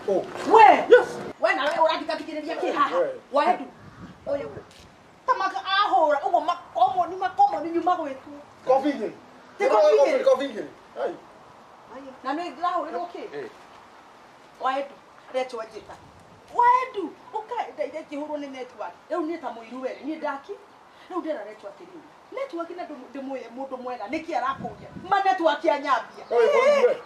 Oh. We. Yes. We nawe ũrathikathikĩrĩria kĩ haha? Waendu. Ũyũ. Ta maka ahũra ũguo makomoni makomoni nyuma gwĩtwo. Kofi igĩrĩ. Ti kofi igĩrĩ. Kofi igĩrĩ. Ai. Na nĩ ndĩrahũrĩrwo kĩ? Waendu. Recho njĩta. Waendu. Ũka ndĩkĩhũrwo nĩ network. Rĩu niĩ ta mũiru we niĩ ndaki. Rĩu ndĩra Recho atĩrĩrĩ. Network na ndĩmũĩ mũndũ mwega nĩkĩ arakũria? Ma network ya nyambia.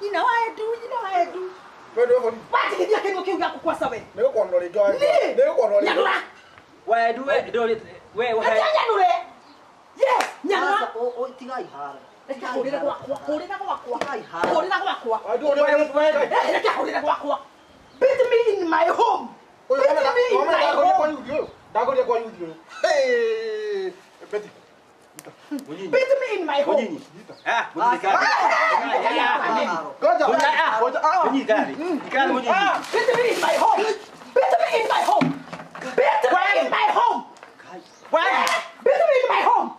Nyina waendu, nyina waendu. We ndwe borithi. Watigithia kĩndũ kĩu gĩaku kwaca we. Nĩ gũkwanũra rĩngĩ waendu. Nĩ gũkwanũra rĩngĩ. Nyanũra. Waendu we ndũrĩ we we. Nyanũre. Yes, nyanũra. Tigai haro. Reke hũrĩre gwakwa, hũrĩra gwakwa. Hũrĩra gwakwa. Waendu ũrĩa Reke hũrĩre gwakwa. Beat me in my home. Beat me in my home. Ndagũrire kwa yuthi ũyũ. Hey, Betty. Beat me in my home. Ah, mũnyinyi kari. Ngoja. Ngoja. Mũnyinyi kari. Kari mũnyinyi. Beat me in my home. Beat me in my home. Beat me in my home. Why? Beat me in my home.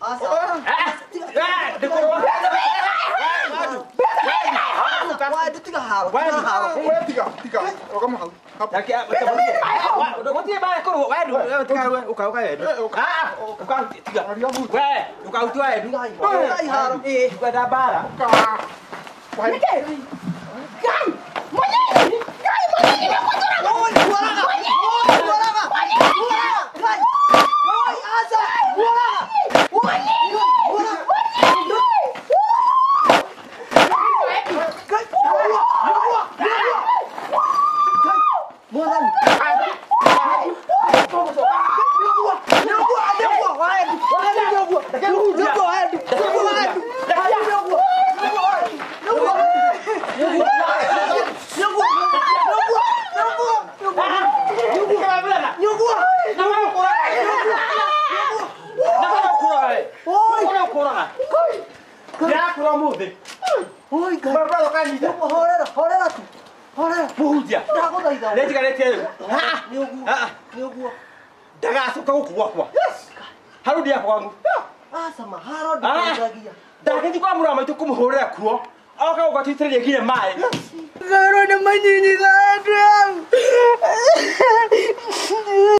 Asa. Ah, Beat me in my home. Beat me in my home. Waendu tiga haro. Waendu. Tiga haro. We tiga, tiga. Rũgama hau. Beat me in my home. Gũtirĩ mbara ĩkũrũo. Waendu, tiga we, ũka ũka waendu. Ah, ũka tiga. We, ũka ũtua waendu. Tigai haro. Ndikwenda mbara. Nĩkĩ? Ngai, mũnyinyi. Ngai, mũnyinyi nĩ ũkũnjũraga. Oi, guaraga. Oi, guaraga. Guaraga. Ngai. Oi, asa. Guaraga. Mũnyinyi. Ngai. Nĩguo. Nĩguo. Ngai. Mwathani. Nĩguo. Nĩguo. Nĩguo. Waendu. Waendu nĩguo. Nĩguo waendu. Nĩguo waendu. Nĩguo. Nĩguo waendu. Nĩguo. Nĩguo. Nĩguo. Nĩguo. Nĩguo. Ndĩrakũra ũmũthĩ. Oi, Ngai. Barabara ũkanyita. Horera, horera tu. Horera. Mũhunjia. Ndagũthaitha. Nĩnjikarĩtie rĩu. Nĩũguo. Nĩũguo. Ndagacoka gũkũ gwakwa. Hau ndiakwa kwangu. Aca ma, haro ndĩkũithagia. Ndagĩthiĩ kwa mũrũ wa maitũ kũmũhũrĩra kuo. Oka gũka tũitĩrĩrie nginya maĩ. Ngorwo nĩ manyinyi ga andũ.